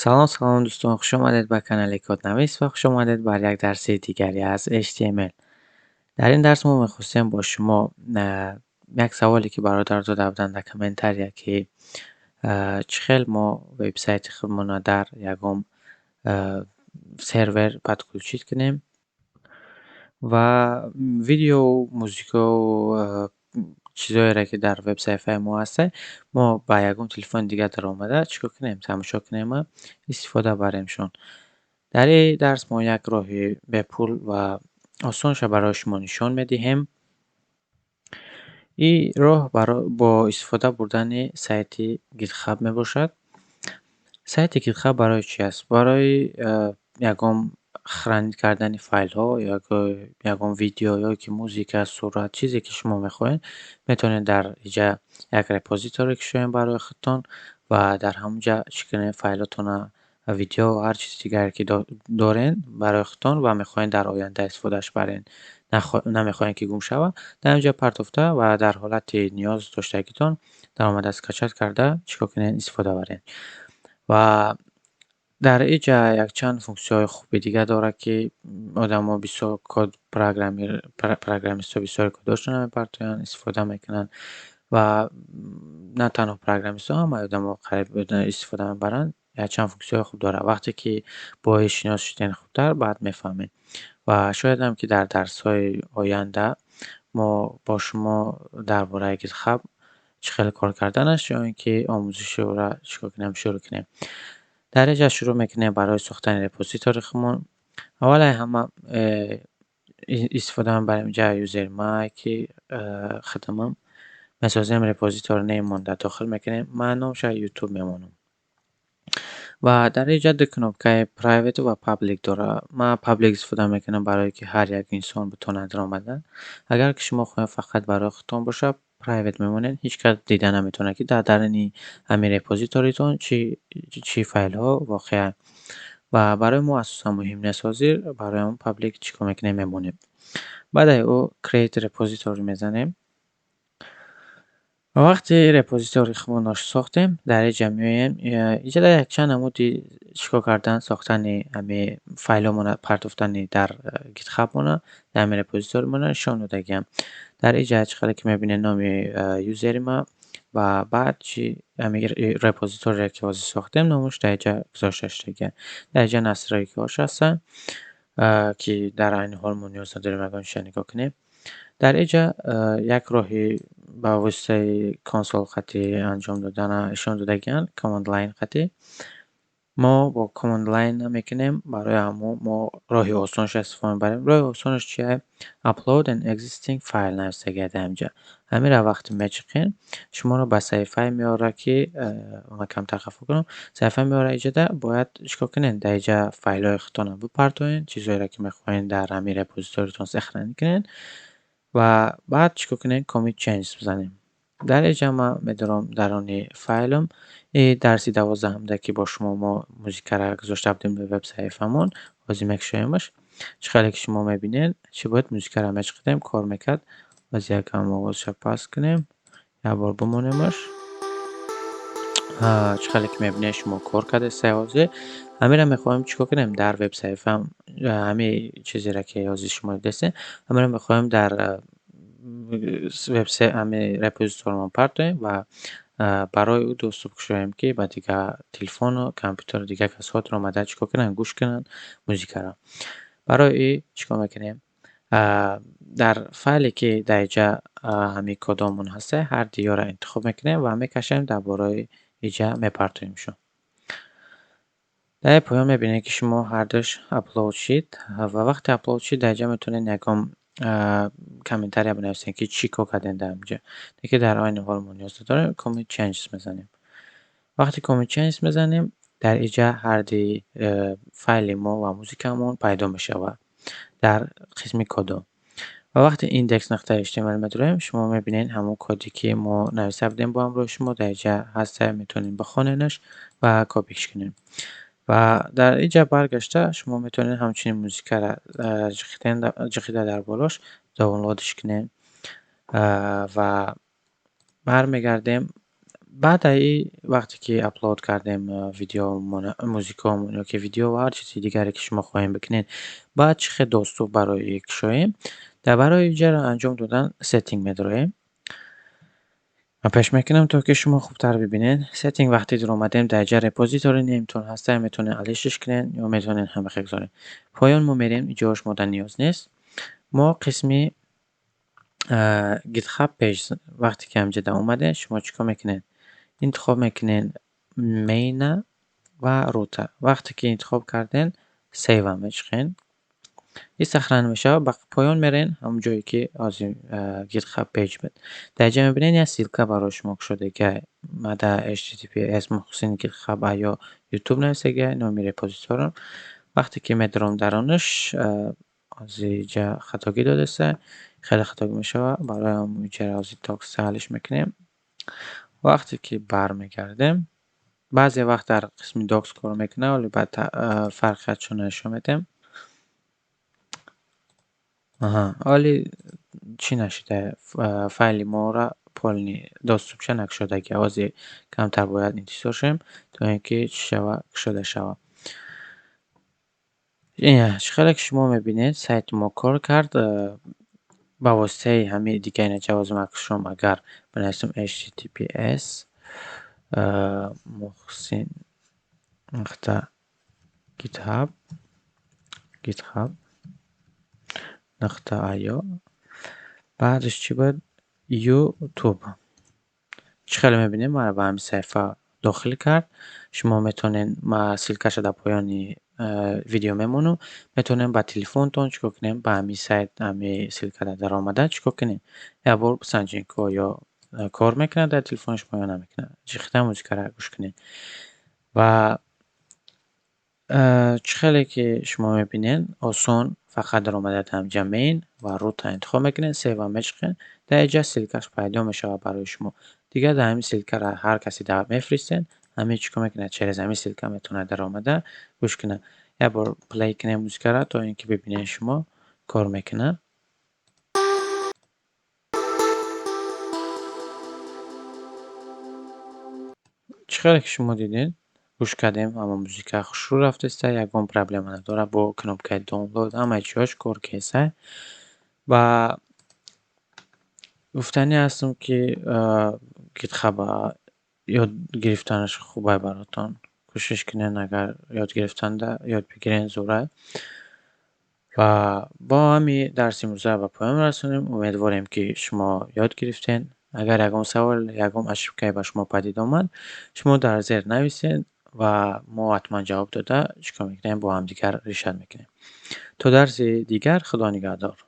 Салом, салом, дӯстон, хуш омадед ба канали Коднавис ва хуш омадед бар як дарси дигари аз HTML. Дар ин дарс мо мехостем бо шумо як саволе, ки бародар дода буданд дар комментария, ки чӣ хел мо вебсайти худмонро дар ягон сервер подключить кунем ва видео, музикаву чизҳоеро, ки дар вебсайфаи мо ҳаста, мо ба ягон телефони дигар даромада чӣ кор кунем, тамошо кунем ва истифода баремшон. Дар ин дарс мо як роҳи бепул ва осонша барои шумо нишон медиҳем. Ин роҳ бо истифода бурдани сайти GitHub мебошад. Сайти GitHub барои чӣ аст? Барои ягон хранить кардани файлҳо, ягон видео ё ки музика, сурат, чизе, ки шумо мехоҳед, метавонед дар инҷа як репозиторие кушоед барои худтон ва дар ҳамон ҷа чӣ кунед, файлҳотонро, видео ва ҳар чизи дигаре, ки доред барои худтон ва мехоҳед дар оянда истифодааш баред, намехоҳед, ки гум шавад, дар ин ҷо партофта ва дар ҳолати ниёз доштагитон даромада, скачать карда, чӣ кор кунед, истифода баред. Ва дар ин ҷа якчанд функсияҳои хуби дига дорад, ки одамо бисёр код программистҳо бисёр кодҳошонро мепартоянд, истифода мекунанд ва на танҳо программистҳо, ҳамаи одамо қариб истифода мебаранд. Якчанд функсияҳои хуб дорад. Вақте ки бо ин шинос шудем хубтар, баъд мефаҳмед. Ва шоядам, ки дар дарсҳои оянда мо бо шумо дар бораи GitHub чӣ хел кор карданаш ё ин ки омӯзиши ӯро чӣ кор кунем, шурӯъ кунем. Дар ин ҷа шурӯъ мекунем барои сохтани репозитории худмон. Аввалаи ҳама истифода мебарем инҷа user my, ки худамам месозем, repository name монда дохил мекунем. Ман номша YouTube мемонам. Ва дар ин ҷа ду кнопкаи private ва public дорад. Ман public истифода мекунам, барое ки ҳар як инсон битавонад даромада. Агар ки шумо хоҳед, фақат барои худтон бошад, private мемонед, ҳеҷ кас дида наметавонад, ки дар даруни ҳамин репозиторитон чӣ файлҳо воқеа. Ва барои мо асосан муҳим нест ҳозир, барои ҳамон public чӣ кор мекунем, мемонем. Баъдаи ӯ create repository мезанем. Ва вақте репозитории худмонро сохтем, дар ин ҷа меоем. Инҷа якчанд намуди чӣ кор кардан, сохтани ҳамин файлҳомона, партофтани дар GitHub-мона, дар ҳамин репозиторимона нишон додагиам. Дар ин ҷа чӣ қадар ки мебинед, номи юзери ма ва баъд чи ҳамин репозиторие, ки ҳозир сохтем, номаш дар инҷа гузошта шудагиа. Дар инҷа настройкаҳош ҳастанд, ки дар айни ҳол мо ниёз надорем ягон чизро нигоҳ кунем. Дар ин ҷа як роҳи ба воситаи консол хати анҷом додана нишон додагианд, command line хати. Мо бо command line намекунем, барои ҳамон мо роҳи осонашро истифода мебарем. Роҳи осонаш чия? Upload an existing file навистагиа дар инҷа. Ҳаминро вақте мечиқем, шуморо ба саҳифае меорад, ки ман камтар хафа кунам, саҳифа меорад. Инҷода бояд чӣ кор кунед? Дар инҷа файлҳои худтонро бипартоед, чизҳоеро, ки мехоҳед дар ҳамин репозиторитон сохранить кунед, ва баъд чӣ кор кунед? Commit changes бизанем. Дар инҷа ман медорам даруни файлам и дарси 12-ҳамда, ки бо шумо мо музикаро гузошта будем дар веб-саҳифамон. Ҳозир мекушоемаш. Чӣ қадаре ки шумо мебинед, чӣ буд, музикаро мечиқидем, кор мекард. Боз якам овозша паст кунем, як бор бимонемаш. Чӣ қадаре ки мебинед, шумо кор кардастед. Ҳозир ҳаминро мехоҳем чӣ кор кунем дар веб-саҳифам, ҳамин чизеро, ки ҳозир шумо дидастед, ҳаминро мехоҳем дар ҳамин репозиторимон партоем ва барои ӯ доступ кушоем, ки ба дигар телефону компютеру дигар касҳо омада, чӣ кор кунанд, гӯш кунанд музикаро. Барои ин чӣ кор мекунем? Дар файле, ки дар инҷа ҳамин кодомон ҳаста, ҳар дуёро интихоб мекунем ва мекашем, дар бораи инҷа мепартоемшон. Дар ин поён мебинед, ки шумо ҳардуш upload шид, ва вақте upload шид, дар инҷа метавонед ягон комментария бинависед, ки чӣ кор кардем дар инҷа. Лекин дар айни ҳол мо ниёз надорем, commit changes мезанем. Вақте commit changes мезанем, дар инҷа ҳарди файли мо ва музикамон пайдо мешавад дар қисми кодо. Ва вақте index.html медорем, шумо мебинед, ҳамон коде, ки мо нависта будем бо ҳамроҳи шумо, дар инҷа ҳаста, метавонед бихоненаш ва копиш кунед. Ва дар инҷа баргашта, шумо метавонед ҳамчунин музикаро ҷиқида, дар болош download ш кунед. Ва бармегардем. Баъд аи вақте ки upload кардем видеомон, музикаомон ё ки видео ва ҳар чизи дигаре, ки шумо хоҳем бикунед, баъд чӣ хел доступ барои кушоем? Дар барои иҷара анҷом додан setting медароем. Ман пеш мекунам, то ки шумо хубтар бибинед. Setting вақте даромадем, дар иҷа repository name тон ҳаста, метавонед алишиш кунед ё метавонед ҳамахел гузоред. Поён мо мерем, иҷоаш мода ниёз нест. Мо қисми GitHub page, вақте ки ҳамҷода омадем, шумо чӣ кор мекунед? Интихоб мекунед main ва root. Вақте ки интихоб кардем, save мечиқен. И сохранить мешавад. Ба поён мерен, ҳамон ҷое ки ҳозир GitHub page буд. Дар инҷа мебинед, як ссылка барои шумо кушодагиай. Дар https Муҳсин GitHub ё YouTube нависагиай номи репозиториум. Вақте ки медаром даронаш, ҳозир инҷа хатогӣ додааст, хеле хатогӣ мешавад, барои ҳамон иҷара ҳозир docs ҳаллиш мекунем. Вақте ки бармегардем, баъзе вақт дар қисми docs кор мекунад, вале баъд фарқиятшонро нишон медиҳем. Аҳа, вале чӣ нашуда, файли моро полный доступ ша накушодагӣ. Ҳозир камтар бояд интизор шавем, то ин ки чӣ шава, кушода шавад. Чӣ хеле ки шумо мебинед, сайти мо кор кард ба воситаи ҳамин дига. Инаҷа ҳозир ман кушом, агар бинависам https Muhsin.github.io, баъдаш чӣ буд, YouTube, чӣ хеле мебинем, маро ба ҳамин саҳифа дохил кард. Шумо метавонед, ман ссылка ша дар поёни видео мемонам, метавонем ба телефонтон чӣ кор кунем, ба ҳамин сайт, ҳамин ссылка да даромада чӣ кор кунем, як бор бисанҷем, ки оё кор мекунад дар телефони шумо ё намекунад. Ҷихта музикаро гӯш кунед. Ва чӣ хеле ки шумо мебинед, осон, фақат даромада дар ҳамҷа main ва root интихоб мекунед, save мечиқед, дар инҷа ссылка ш пайдо мешавад барои шумо. Дигар дар ҳамин ссылка ра ҳар касе даъват мефиристед, ҳамин чӣ кор мекунад, через ҳамин ссылка метавонад даромада гӯш кунад. Як бор play кунем музикаро, то ин ки бибинед, шумо кор мекунад. Чӣ хеле ки шумо дидед, гӯш кардем, ҳама музика хушрӯ рафтааста, ягон проблема надорад, бо кнопка и download ҳамаи чизҳош кор кеса. Ва гуфтанӣ ҳастам, ки GitHub ёд гирифтанаш хубай баротон. Кӯшиш кунед, агар ёд гирифтанда ёд бигирен, зӯрай. Ва бо ҳамин дарси имрӯза ба поён мерасонем. Умедворем, ки шумо ёд гирифтед. Агар ягон савол, ягон ошибка е ба шумо падид омад, шумо дар зер нависед ва мо ҳатман ҷавоб дода, чӣ кор мекунем, бо ҳамдигар решать мекунем. То дарси дигар, Худо нигаҳдор.